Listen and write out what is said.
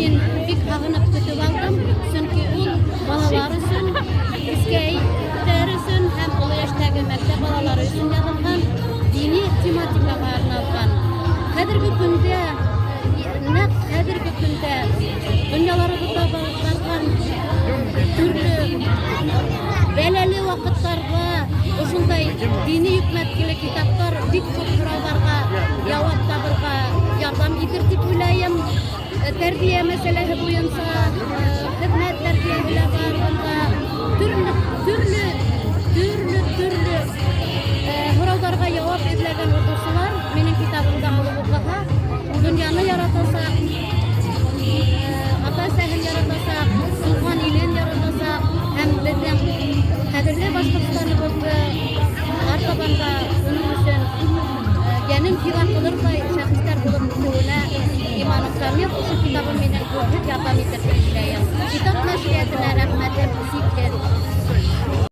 Мин бик һағынып көтөп алдым, сөнки ул балалар өсөн, кескәйләр өсөн һәм оло йәштәге мәктәп балалары өсөн яҙылған, дини тематикаға арналған. Хәҙерге көндә, нәҡ хәҙерге көндә донъяларыбыҙҙа барған төрлө бәләле ваҡыттарҙа ошондай дини йөкмәткеле китаптар бик күп һорауҙарға яуап табырға ярҙам итер тип уйлайым. Тәрбиә мәсьәләһе буйынса хеҙмәт тәрбиәһе лә бар бында. Төрлө төрлө төрлө төрлө һорауҙарға яуап эҙләгән уҡыусылар минең китабымды алып уҡыһа, донъяны яратасаҡ, ата-әсәһен яратасаҡ, тыуған илен яратасаҡ һәм беҙҙең ҡәҙерле Башҡортостаныбыҙҙы артабан да уның өсөн йәнен фиҙа ҡылырҙай шәхестәр булып үҫеүенә иманым камил. Ошо китабым минең күпһеҙ ярҙам итер тип уйлайым. Китап нәшриәтенә рәхмәтем сикһеҙ.